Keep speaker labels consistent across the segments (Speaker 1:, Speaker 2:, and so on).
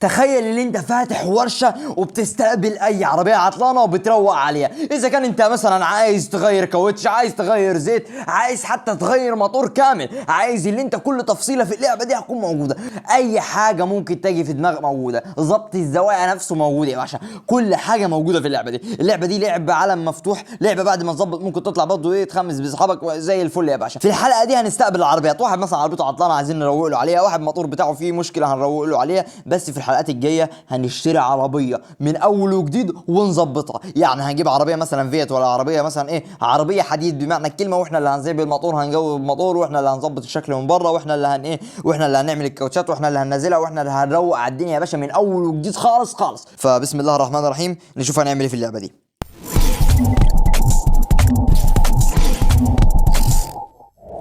Speaker 1: تخيل ان انت فاتح ورشه وبتستقبل اي عربية عطلانه وبتروق عليها. اذا كان انت مثلا عايز تغير كاوتش، عايز تغير زيت، عايز حتى تغير موتور كامل، عايز اللي انت كل تفصيله في اللعبة دي هتكون موجودة. اي حاجة ممكن تجي في دماغك موجودة، ضبط الزوايا نفسه موجود يا باشا، كل حاجة موجودة في اللعبة دي. اللعبة دي لعبه عالم مفتوح، لعبه بعد ما تظبط ممكن تطلع برضه ايه تخمس باصحابك زي الفل يا باشا. في الحلقة دي هنستقبل العربيات، واحد مثلا عربيته عطلانه عايزين نروق له عليها، واحد موتور بتاعه فيه مشكلة هنروق له عليها. بس في الحلقات الجاية هنشتري عربية من اول وجديد ونظبطها، يعني هنجيب عربية مثلا فيات ولا عربية مثلا ايه، عربية حديد بمعنى الكلمة، واحنا اللي هنزيب الموتور، هنجوب الموتور، واحنا اللي هنظبط الشكل من بره، واحنا اللي هن ايه، واحنا اللي هنعمل الكاوتشات، واحنا اللي هننزلها، واحنا اللي هنروق على الدنيا يا باشا من اول وجديد خالص خالص. فبسم الله الرحمن الرحيم نشوف هنعمل ايه في اللعبة دي.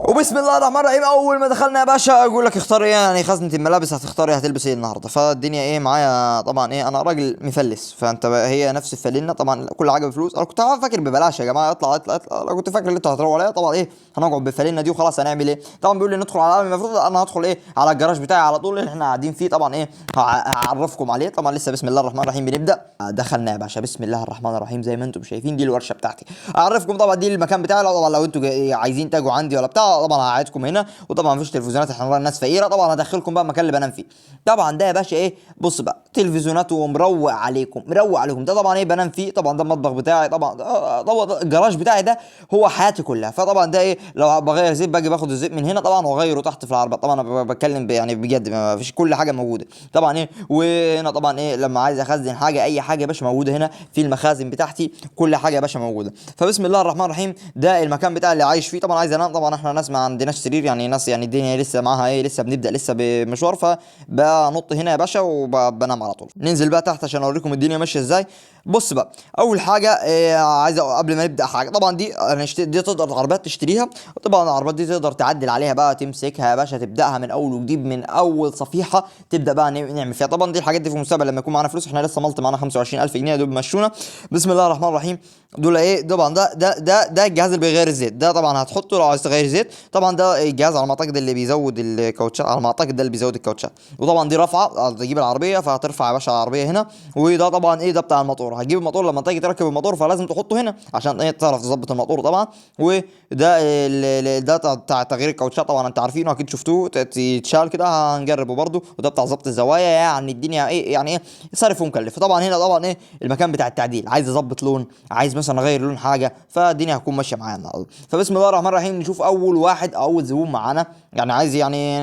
Speaker 1: وبسم الله الرحمن الرحيم اول ما دخلنا يا باشا اقول لك اختار ايه، يعني خزنه الملابس هتختار ايه، هتلبس ايه النهارده. فالدنيا ايه معايا، طبعا ايه انا راجل مفلس، فانت هي نفس الفلنه طبعا، كل حاجة بفلوس. انا كنت فاكر ببلاش يا جماعة، اطلع اطلع اطلع، انا كنت فاكر اللي انتوا هتروحوا عليا. طبعا ايه هنقعد بالفلنه دي وخلاص، هنعمل ايه. طبعا بيقول لي ندخل على العالم، المفروض انا هدخل ايه على الجراج بتاعي على طول اللي احنا قاعدين فيه. طبعا ايه هعرفكم عليه. طبعا لسه بسم الله الرحمن الرحيم بنبدا. دخلنا يا باشا بسم الله الرحمن الرحيم، زي ما انتم شايفين دي الورشة بتاعتي. اعرفكم طبعا دي المكان بتاعي، طبعا لو انتوا عايزين تاجوا عندي ولا بتاع طبعا هقعدكم هنا. وطبعا مفيش تلفزيونات، احنا ناس فقيرة. طبعا هدخلكم بقى المكان اللي بنام فيه. طبعا ده يا باشا ايه، بص بقى تلفزيونات ومروق عليكم، مروق عليكم. ده طبعا ايه بنام فيه. طبعا ده المطبخ بتاعي، طبعا طبعا الجراج بتاعي ده هو حياتي كلها. فطبعا ده ايه لو بغير زيت باجي باخد الزيت من هنا طبعا واغيره تحت في العربية. طبعا انا بتكلم يعني بجد، ما فيش كل حاجة موجودة. طبعا ايه وهنا طبعا ايه لما عايز اخزن حاجة اي حاجة يا باشا موجودة هنا في المخازن بتاعتي، كل حاجة يا باشا موجودة. فبسم الله الرحمن الرحيم ده المكان بتاعي اللي عايش فيه. طبعا عايز انام، طبعا احنا ناس ما عندناش سرير، يعني ناس يعني الدنيا لسه معاها ايه، لسه بنبدا لسه بمشوار. فبنط هنا يا باشا وبنام على طول. ننزل بقى تحت عشان اوريكم الدنيا ماشية ازاي. بص بقى اول حاجة إيه عايز قبل ما نبدا حاجة، طبعا دي دي تقدر العربيات تشتريها، وطبعا العربيات دي تقدر تعدل عليها بقى، تمسكها يا باشا تبداها من اول وجديد، من اول صفيحه تبدا بقى نعمل فيها. طبعا دي الحاجات دي في المستقبل لما يكون معانا فلوس، احنا لسه ملط معانا 25000 جنيه دول بيمشونا. بسم الله الرحمن الرحيم دول ايه طبعا ده ده ده ده الجهاز اللي بيغير الزيت، ده طبعا هتحطه لو عايز تغير زيت. طبعا ده الجهاز على ما اعتقد اللي بيزود الكاوتشات، على ما اعتقد ده اللي بيزود الكاوتشات. وطبعا دي رفعه تجيب العربية، فهترفع يا باشا العربية هنا. وده طبعا ايه ده بتاع الموتور، هتجيب الموتور لما تيجي تركب الموتور فلازم تحطه هنا عشان ايه تعرف تظبط الموتور طبعا. وده ده بتاع تغيير الكاوتشات، طبعا انت عارفينه اكيد شفتوه، يتشال كده هنجربه برده. وده بتاع ظبط الزوايا، يعني الدنيا ايه يعني ايه صرف ومكلف. طبعا هنا طبعا ايه المكان بتاع التعديل، عايز اظبط لون، عايز مثلا اغير لون حاجة، فالدنيا هتكون ماشية معايا النهارده. فبسم الله الرحمن الرحيم نشوف اول واحد اول زبون معانا، يعني عايز يعني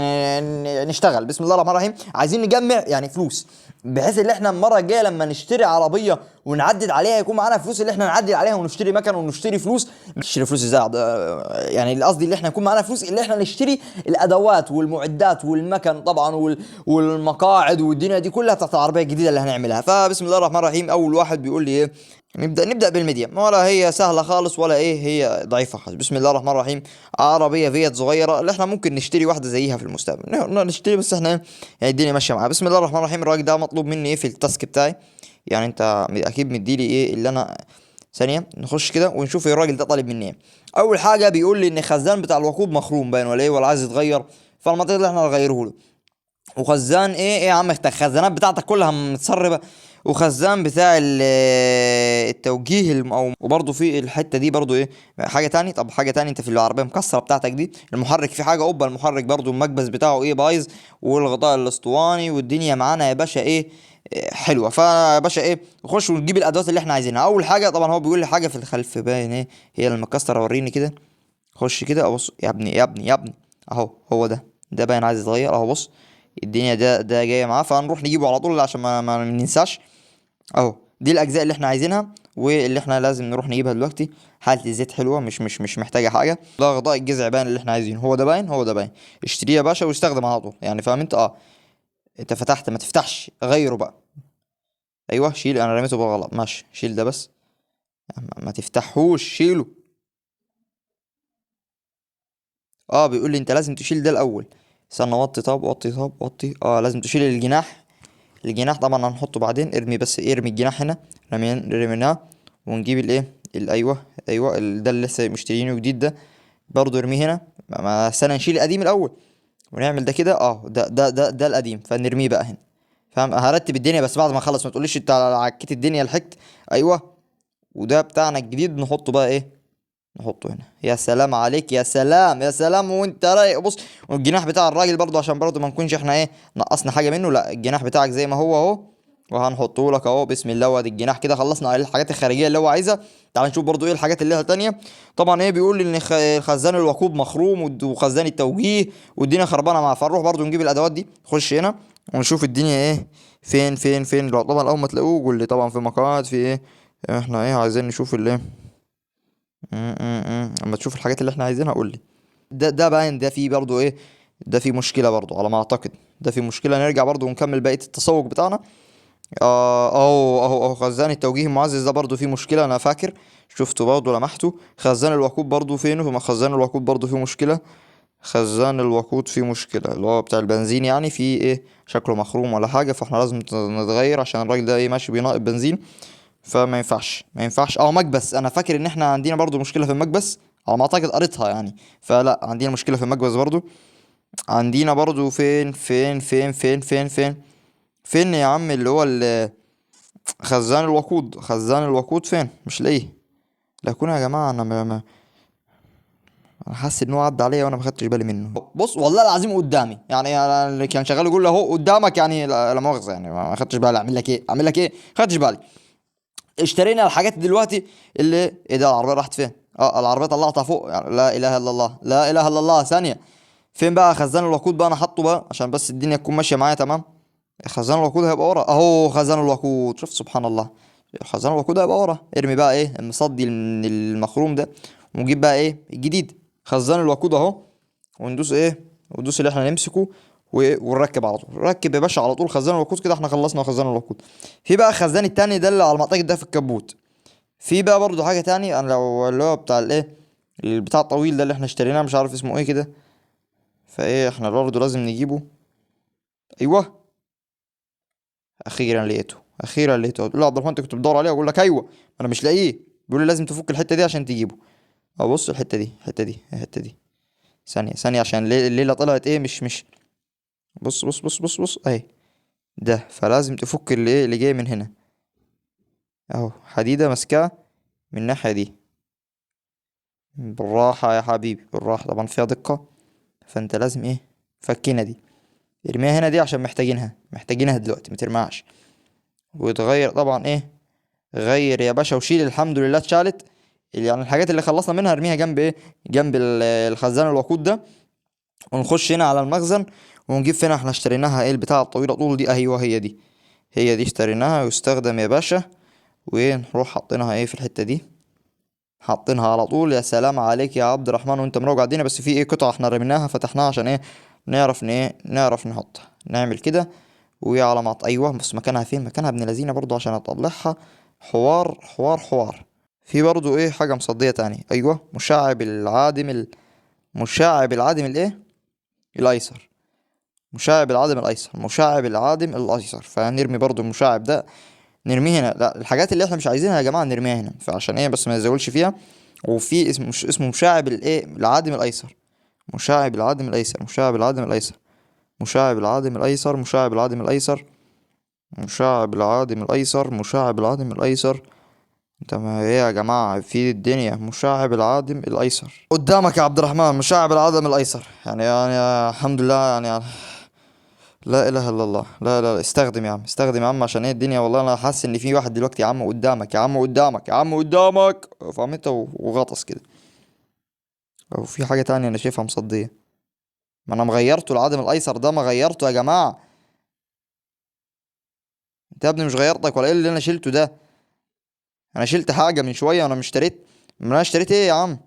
Speaker 1: نشتغل. بسم الله الرحمن الرحيم عايزين نجمع يعني فلوس، بحيث ان احنا المرة الجاية لما نشتري عربية ونعدل عليها يكون معانا فلوس اللي احنا نعدل عليها ونشتري مكن ونشتري فلوس. نشتري فلوس ازاي؟ يعني قصدي اللي احنا يكون معانا فلوس اللي احنا نشتري الادوات والمعدات والمكن طبعا والمقاعد والدنيا دي كلها بتاعت العربية الجديدة اللي هنعملها. فبسم الله الرحمن الرحيم اول واحد بيقول لي ايه، نبدا بال medium، ولا هي سهلة خالص ولا ايه هي ضعيفة خالص. بسم الله الرحمن الرحيم عربية فيات صغيرة اللي احنا ممكن نشتري واحدة زيها في المستقبل، نشتري بس احنا يعني الدنيا ماشية معاها. بسم الله الرحمن الرحيم الراجل ده مطلوب مني ايه في ال task بتاعي، يعني انت اكيد مديلي ايه اللي انا ثانية نخش كده ونشوف الراجل ده طالب مني ايه. اول حاجة بيقول لي ان الخزان بتاع الوقود مخروم باين ولا ايه، ولا عايز يتغير، فالمنطقه اللي احنا هنغيره له. وخزان ايه ايه يا عم الخزانات بتاعتك كلها متسربه. وخزان بتاع التوجيه او وبرضه في الحتة دي برضه ايه حاجة تاني. طب حاجة تاني، انت في العربية مكسرة بتاعتك دي المحرك في حاجة اوبا، المحرك برضه المكبس بتاعه ايه بايظ، والغطاء الاسطواني، والدنيا معانا يا باشا ايه حلوة. فيا باشا ايه نخش ونجيب الادوات اللي احنا عايزينها. اول حاجة طبعا هو بيقول لي حاجة في الخلف باين ايه هي المكسره، وريني كده، خش كده ابص يا ابني يا ابني يا ابني اهو هو ده، ده باين عايز يتغير اهو، بص الدنيا ده جاية معاه، فهنروح نجيبه على طول عشان ما ننساش. اهو دي الاجزاء اللي احنا عايزينها واللي احنا لازم نروح نجيبها دلوقتي. حاله الزيت حلوة، مش محتاجه حاجة. ده غطاء الجذع باين اللي احنا عايزينه، هو ده باين، هو ده باين. اشتريه يا باشا واستخدم على طول، يعني فاهم انت؟ انت فتحت ما تفتحش، غيره بقى. ايوه شيل، انا رميته بالغلط، ماشي شيل ده بس، ما تفتحوش شيله. بيقول لي انت لازم تشيل ده الاول. استنى وطي، طب وطي، طب وطي. لازم تشيل الجناح، الجناح طبعا هنحطه بعدين. ارمي بس، ارمي الجناح هنا، رميناه، ونجيب الايه ايوه ايوه ده اللي لسه مشترينه جديد ده برضه ارميه هنا. ما استنى نشيل القديم الاول ونعمل ده كده. ده القديم، فنرميه بقى هنا. فاهم؟ هرتب الدنيا بس بعد ما اخلص، ما تقوليش انت عكيت الدنيا لحقت. ايوه، وده بتاعنا الجديد نحطه بقى ايه، نحطه هنا. يا سلام عليك، يا سلام يا سلام، وانت رايق. بص، والجناح بتاع الراجل برضو عشان برضو ما نكونش احنا ايه نقصنا حاجة منه، لا الجناح بتاعك زي ما هو اهو، وهنحطه لك اهو بسم الله. وادي الجناح كده، خلصنا الحاجات الخارجية اللي هو عايزها. تعال نشوف برضو ايه الحاجات اللي هي تانية. طبعا ايه بيقول ان خزان الوقود مخروم وخزان التوجيه والدنيا خربانة معاه، فنروح برضو نجيب الادوات دي. نخش هنا ونشوف الدنيا ايه، فين فين فين. لو طبعا اول ما تلاقوه قول لي. طبعا في مقاعد في ايه، احنا ايه عايزين نشوف الايه. اما تشوف الحاجات اللي احنا عايزينها قول لي. ده باين ده فيه برضو ايه، ده فيه مشكلة برضو على ما اعتقد، ده فيه مشكلة. نرجع برضو ونكمل بقية التسوق بتاعنا. اهو خزان التوجيه المعزز ده برضو فيه مشكلة، انا فاكر شفته برضو لمحته. خزان الوقود برضو فينه؟ ما خزان الوقود برضو فيه مشكلة، خزان الوقود فيه مشكلة اللي هو بتاع البنزين يعني، فيه ايه شكله مخروم ولا حاجة، فاحنا لازم نتغير عشان الراجل ده ايه ماشي بينقط بنزين، فما ينفعش، ما ينفعش. مكبس، انا فاكر ان احنا عندنا برضو مشكلة في المكبس على ما اعتقد، قريتها يعني، فلا عندنا مشكلة في المكبس برضو. عندنا برضو فين فين فين فين فين فين فين يا عم اللي هو خزان الوقود، خزان الوقود فين؟ مش لاقيه. لا يكون يا جماعة انا ما انا حاسس ان هو عدى عليا وانا ما خدتش بالي منه. بص والله العظيم قدامي يعني، انا اللي كان شغال يقول له اهو قدامك يعني، لا مؤاخذة يعني ما خدتش بالي. اعمل لك ايه؟ اعمل لك ايه؟ ما خدتش بالي. اشترينا الحاجات دلوقتي اللي ايه ده؟ العربية راحت فين؟ العربية طلعتها فوق يعني، لا اله الا الله، لا اله الا الله. ثانية، فين بقى خزان الوقود بقى؟ انا حاطه بقى عشان بس الدنيا تكون ماشية معايا تمام. خزان الوقود هيبقى ورا اهو، خزان الوقود، شفت سبحان الله، خزان الوقود هيبقى ورا. ارمي بقى ايه المصدي من المخروم ده، ونجيب بقى ايه الجديد، خزان الوقود اهو، وندوس ايه، وندوس اللي احنا نمسكه ونركب على طول. ركب يا باشا على طول خزان الوقود كده، احنا خلصنا خزان الوقود. في بقى خزان التاني ده اللي على ما اعتقد ده في الكبوت. في بقى برضو حاجة تاني، انا لو اللي هو بتاع الايه البتاع الطويل ده اللي احنا اشتريناه مش عارف اسمه ايه كده، فايه احنا برضو لازم نجيبه. ايوه اخيرا لقيته، اخيرا لقيته. تقول له عبد الرحمن انت كنت بتدور عليه؟ اقول لك ايوه انا مش لاقيه. بيقول لي لازم تفك الحتة دي عشان تجيبه. ابص الحتة دي، الحتة دي، الحتة دي، ثانية ثانية عشان الليلة طلعت ايه، مش بص بص بص بص بص اهي ده، فلازم تفك اللي ايه اللي جاي من هنا اهو، حديده ماسكاه من الناحية دي. بالراحة يا حبيبي بالراحة، طبعا فيها دقه، فانت لازم ايه فكينا دي، ارميها هنا دي عشان محتاجينها، محتاجينها دلوقتي ما ترميهاش. وتغير طبعا ايه، غير يا باشا وشيل، الحمد لله اتشالت. يعني الحاجات اللي خلصنا منها ارميها جنب ايه، جنب الخزان الوقود ده. ونخش هنا على المخزن ونجيب فين احنا اشتريناها ايه البتاعة الطويلة طول دي، ايوه هي دي، هي دي اشتريناها، ويستخدم يا باشا. ونروح حاطينها ايه في الحتة دي، حاطينها على طول. يا سلام عليك يا عبد الرحمن وانت مروج على الدنيا. بس في ايه قطعة احنا رميناها فتحناها عشان ايه نعرف ان ايه نعرف نحطها، نعمل كده وهي على ما ايوه بس مكانها فين؟ مكانها ابن لذينه برضو عشان اطلعها. حوار حوار حوار. في برضو ايه حاجة مصدية تاني، ايوه مشعب العادم مشعب العادم الايه الايسر، مشعب العادم الايسر، مشعب العادم الايسر. فهنرمي برضو المشعب ده، نرميه هنا. لا الحاجات اللي احنا مش عايزينها يا جماعة نرميها هنا، فعشان ايه بس ما نزولش فيها. وفي اسم مش اسمه مشعب الايه العادم الايسر، مشعب العادم الايسر، مشعب العادم الايسر، مشعب العادم الايسر، مشعب العادم الايسر، مشعب العادم الايسر، مشعب العادم الايسر. انت ما ايه يا جماعة في الدنيا؟ مشعب العادم الايسر قدامك يا عبد الرحمن، مشعب العادم الايسر. يعني الحمد لله، لا اله الا الله، لا لا لا، استخدم يا عم، استخدم يا عم عشان ايه الدنيا. والله انا حاسس ان في واحد دلوقتي يا عم قدامك، يا عم قدامك، يا عم قدامك، فاهم انت؟ وغطس كده. او في حاجة تانية انا شايفها مصدية، ما انا مغيرته العادم الايسر ده، ما غيرته يا جماعة. انت يا ابني مش غيرتك ولا ايه اللي انا شلته ده؟ انا شلت حاجة من شوية وانا مش اشتريت، ما انا اشتريت ايه يا عم؟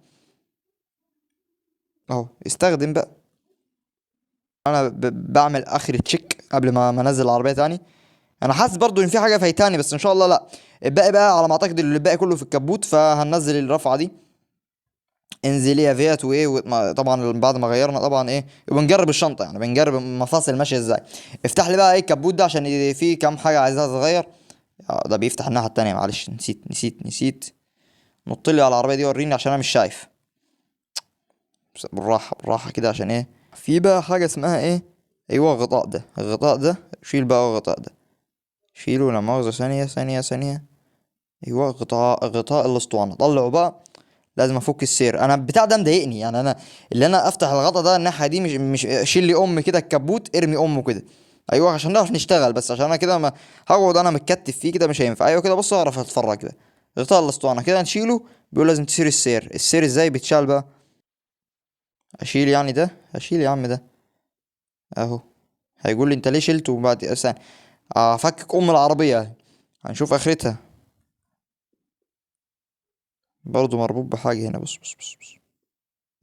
Speaker 1: اهو استخدم بقى. انا بعمل اخر تشيك قبل ما انزل العربية تاني. انا حاسس برضو ان في حاجة فايتاني، بس ان شاء الله لا. الباقي بقى على ما اعتقد اللي الباقي كله في الكبوت، فهننزل الرفعة دي. انزلي يا فيات وايه، طبعا بعد ما غيرنا طبعا ايه، وبنجرب الشنطة يعني، بنجرب المفاصل ماشية ازاي. افتح لي بقى ايه الكبوت ده عشان في كام حاجة عايزاها تتغير. ده بيفتح الناحية التانية، معلش نسيت نسيت نسيت. نط لي على العربية دي وريني عشان انا مش شايف. بس بالراحة بالراحة كده عشان ايه. في بقى حاجة اسمها ايه، ايوه الغطاء ده، الغطاء ده شيل بقى الغطاء ده. شيله لا مؤاخذة، ثانية ثانية ثانية. ايوه غطاء الاسطوانة طلعوا بقى. لازم افك السير، انا البتاع ده مضايقني يعني. انا اللي انا افتح الغطا ده الناحية دي مش شيل لي ام كده الكبوت، ارمي امه كده. ايوه عشان نعرف نشتغل، بس عشان انا كده ما هقعد انا متكتف فيه كده مش هينفع. ايوه كده بص اعرف اتفرج كده. غطاء الاسطوانة كده نشيله، بيقول لازم تشيل السير. السير ازاي بيتشال بقى؟ اشيل يعني ده، اشيل يا عم ده اهو. هيقول لي انت ليه شلته؟ وبعد استنى افكك ام العربية هنشوف اخرتها. برضه مربوط بحاجة هنا. بص بص بص بص.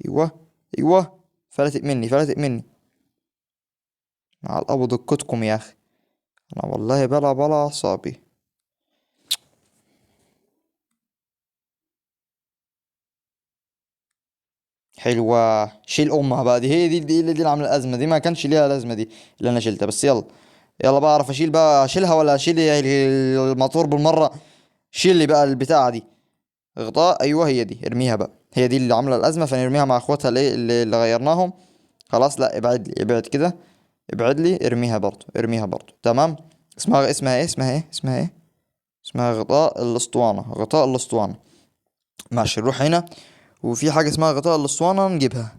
Speaker 1: ايوه ايوه فلتت مني، فلتت مني. مع الابو دكتكم يا اخي، انا والله بلا بلا اعصابي. حلوة، شيل امها بقى دي، هي دي اللي عامله الازمة دي، ما كانش ليها لازمه دي اللي انا شلتها. بس يلا يلا بقى اعرف اشيل بقى، اشيلها ولا اشيل الموتور بالمرة؟ شيل لي بقى البتاعه دي غطاء. ايوه هي دي، ارميها بقى، هي دي اللي عامله الازمة، فنرميها مع اخواتها اللي غيرناهم. خلاص لا ابعد لي، ابعد كده، ابعد لي، ارميها برضو، ارميها برضو. تمام. اسمها ايه؟ اسمها ايه؟ اسمها ايه؟ اسمها غطاء الاسطوانة، غطاء الاسطوانة. ماشي نروح هنا، وفي حاجة اسمها غطاء الاسطوانة نجيبها.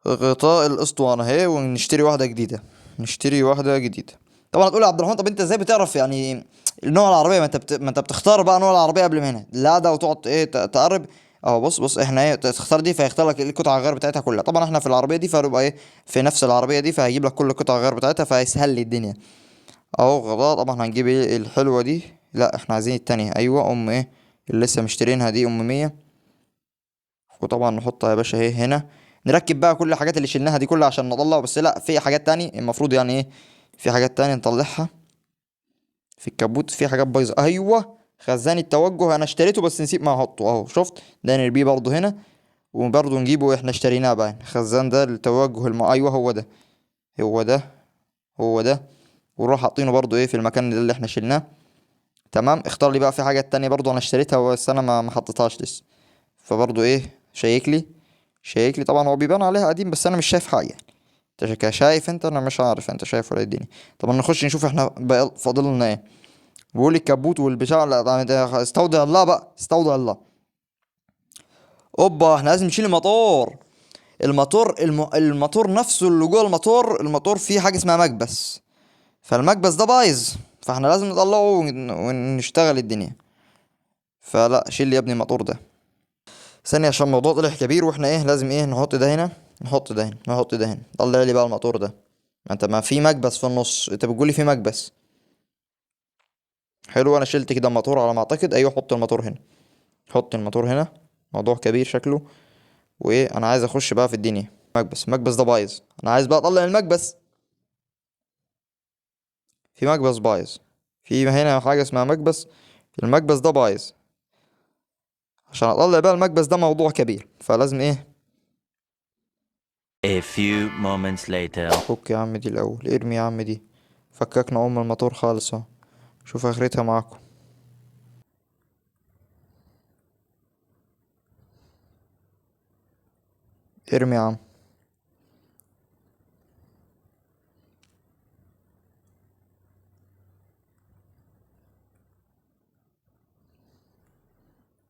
Speaker 1: غطاء الاسطوانة اهي، ونشتري واحدة جديدة، نشتري واحدة جديدة. طبعا هتقول يا عبد الرحمن طب انت ازاي بتعرف يعني نوع العربية؟ ما انت بتختار بقى نوع العربية قبل ما هنا. لا ده وتقعد ايه تقرب اهو. بص بص احنا ايه تختار دي، فيختار لك القطع الغيار بتاعتها كلها. طبعا احنا في العربية دي فهنبقى ايه في نفس العربية دي، فهيجيب لك كل قطع الغيار بتاعتها، فهيسهل لي الدنيا اهو. غطاء طبعا هنجيب ايه الحلوة دي، لا احنا عايزين التانية. ايوه ام ايه اللي لسه مشترينها دي، ام 100. وطبعا نحطها يا باشا ايه هنا. نركب بقى كل الحاجات اللي شلناها دي كلها عشان نطلع. بس لا في حاجات تاني المفروض يعني ايه، في حاجات تانية نطلعها في الكبوت، في حاجات بايظة. ايوه خزان التوجه انا اشتريته بس نسيت ما احطه اهو، شفت ده نرميه برضه هنا، وبرضه نجيبه احنا اشتريناه بقى. الخزان ده التوجه ايوه هو ده، هو ده، هو ده. ونروح حاطينه برضه ايه في المكان اللي احنا شلناه. تمام. اختار لي بقى في حاجات تانية برضه انا اشتريتها بس انا ما حطيتهاش لسه، فبرضه ايه شيك لي، شيك لي. طبعا هو بيبان عليها قديم بس انا مش شايف حاجة يعني. انت شايف انت؟ انا مش عارف انت شايف ولا ايه الدنيا. طب نخش نشوف احنا بقى فاضل لنا ايه. بيقول الكبوت والبتاع، لا، ده استودع الله بقى، استودع الله. اوبا احنا لازم نشيل الموتور. الموتور نفسه اللي جوه الموتور، الموتور فيه حاجة اسمها مكبس، فالمكبس ده بايظ، فاحنا لازم نطلعه ونشتغل الدنيا. فلا شيل يا ابني الموتور ده ثانية عشان الموضوع طلع كبير، واحنا ايه لازم ايه نحط ده هنا، نحط ده هنا، نحط ده هنا. طلع لي بقى الموتور ده. ما انت ما في مكبس في النص، انت بتقولي في مكبس. حلو، انا شلت كده الموتور على ما اعتقد. ايوه حط الموتور هنا، حط الموتور هنا. موضوع كبير شكله. وايه انا عايز اخش بقى في الدنيا. مكبس، المكبس ده بايظ، انا عايز بقى اطلع المكبس. في مكبس بايظ، في هنا حاجة اسمها مكبس، المكبس ده بايظ. عشان اطلع بقى المكبس ده موضوع كبير، فلازم ايه
Speaker 2: A few moments later.
Speaker 1: فك يا عم دي الاول، ارمي يا عم دي، فككنا ام الموتور خالص اهو. شوف اخرتها معاكم. ارمي يا عم.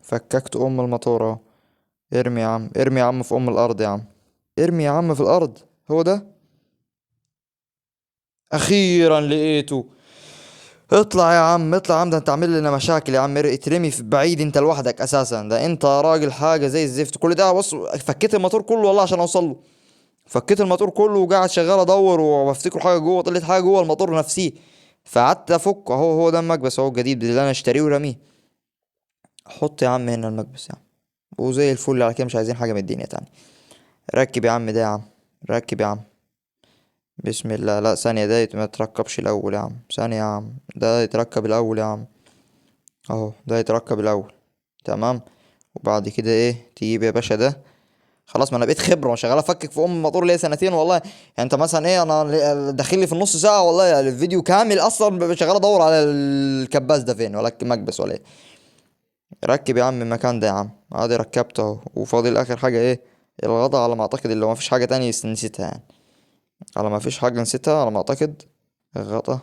Speaker 1: فككت ام الموتور اهو. ارمي يا عم، ارمي يا عم في ام الارض يا عم، ارمي يا عم في الارض. هو ده اخيرا لقيته. اطلع يا عم، اطلع يا عم، ده انت عامل لنا مشاكل يا عم. اترمي في بعيد انت لوحدك اساسا، ده انت راجل حاجة زي الزفت. كل ده بص فكيت الموتور كله والله عشان اوصل له، فكيت الموتور كله وقاعد شغال ادور وبفتكر حاجة جوه، طلعت حاجة جوه الموتور نفسية، فقعدت افك اهو. هو ده المكبس اهو الجديد اللي انا اشتريه ورميه. حط يا عم هنا المكبس يا عم، وزي الفل على كده، مش عايزين حاجة من الدنيا تاني. ركب يا عم ده يا عم، ركب يا عم، بسم الله. لا ثانية، ده ما يتركبش الأول يا عم، ثانية يا عم، ده يتركب الأول يا عم، أهو ده يتركب الأول. تمام. وبعد كده إيه تجيب يا باشا ده. خلاص ما أنا بقيت خبرة وشغال أفكك في أم الموتور ليا سنتين والله. يعني أنت مثلا إيه، أنا داخل لي في النص ساعة والله، يعني الفيديو كامل أصلا ببقى شغال أدور على الكباس ده فين، ولا المكبس ولا إيه. ركب يا عم المكان ده يا عم، ادي ركبته اهو. وفاضل اخر حاجة ايه، الغطا على ما اعتقد، اللي هو مفيش حاجة تانية نسيتها يعني، على ما فيش حاجة نسيتها على ما اعتقد. الغطا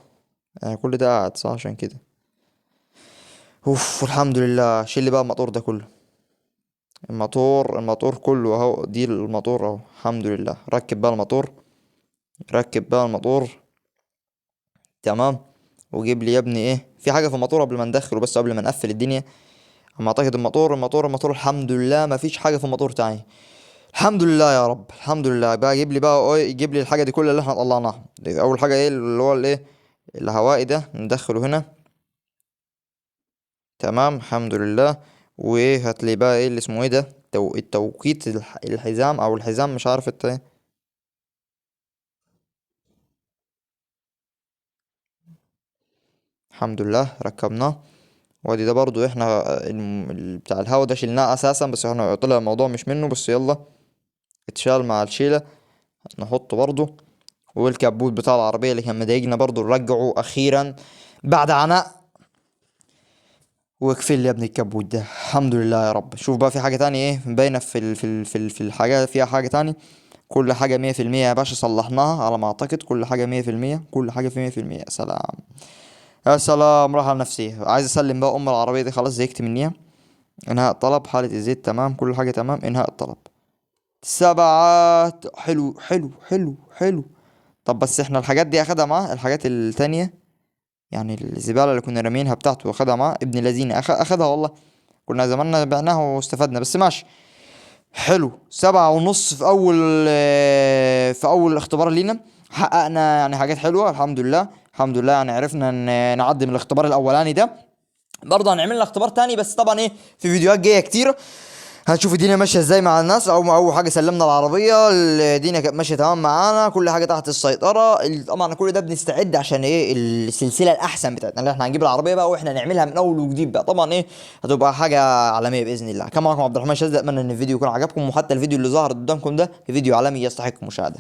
Speaker 1: كل ده قاعد صح عشان كده. اوف الحمد لله. شيل لي بقى الموتور ده كله، الموتور كله اهو، دي الموتور اهو الحمد لله. ركب بقى الموتور، ركب بقى الموتور تمام. وجيب لي يا ابني ايه، في حاجة في الموتور قبل ما ندخله، بس قبل ما نقفل الدنيا. اما اعتقد الموتور الحمد لله ما فيش حاجة في الموتور تاني، الحمد لله يا رب الحمد لله. بقى جيب لي بقى ايه، جيب لي الحاجة دي كلها اللي احنا طلعناها. اول حاجة ايه اللي هو الايه الهوائي ده، ندخله هنا تمام الحمد لله. وايه هات لي بقى ايه اللي اسمه ايه ده، التوقيت الحزام او الحزام مش عارف الت-، الحمد لله ركبناه. وادي ده برضو احنا بتاع الهوا ده شلناه اساسا، بس احنا طلع الموضوع مش منه، بس يلا اتشال مع الشيلة نحطه برضو. والكبوت بتاع العربية اللي كان مضايقنا برضو نرجعه اخيرا بعد عناء. واقفل لي يا ابني الكبوت ده الحمد لله يا رب. شوف بقى في حاجة تانية ايه باينة في الحاجة، فيها حاجة تانية. كل حاجة مية في المية يا باشا، صلحناها على ما اعتقد. كل حاجة مية في المية، كل حاجة في مية في المية. يا سلام يا سلام، راحة نفسية. عايز اسلم بقى ام العربية دي خلاص زهقت منيها. انهاء الطلب، حالة الزيت تمام، كل حاجة تمام. انهاء الطلب 7. حلو حلو حلو حلو. طب بس احنا الحاجات دي اخدها معاه، الحاجات التانية يعني الزبالة اللي كنا رامينها بتاعته واخدها معاه ابن لذينة، اخدها والله، كنا زماننا بعناها واستفدنا. بس ماشي حلو. سبعة ونص في اول اختبار لينا، حققنا حاجات حلوة الحمد لله الحمد لله. عرفنا نعدي من الاختبار الاولاني ده. برضه هنعمل لنا اختبار تاني، بس طبعا ايه في فيديوهات جاية كتير هنشوف الدنيا ماشية ازاي مع الناس. اول حاجة سلمنا العربية، الدنيا كانت ماشية تمام معانا، كل حاجة تحت السيطرة. طبعا كل ده بنستعد عشان ايه السلسلة الاحسن بتاعتنا اللي احنا هنجيب العربية بقى واحنا نعملها من اول وجديد بقى. طبعا ايه هتبقى حاجة عالمية باذن الله. كان معكم عبد الرحمن شاذلي، اتمنى ان الفيديو يكون عجبكم، وحتى الفيديو اللي ظهر قدامكم ده فيديو عالمي يستحق المشاهدة.